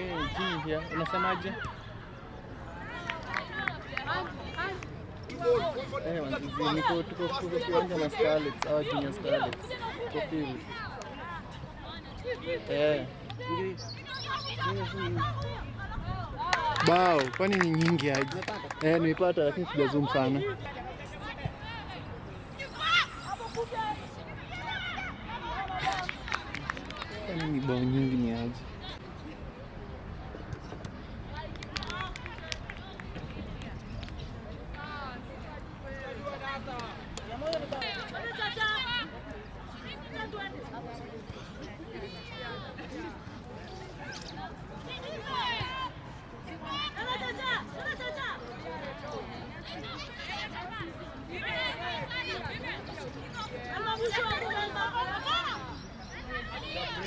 Jimmy here. Unasemaje? Eh, manzi, niko tuko kiwanja na Starlets, our junior Starlets. Tuko field. Eh. Bao, kwani ni nyingi aje? Eh, nimepata lakini sija zoom sana. Kwani ni bao nyingi ni aje?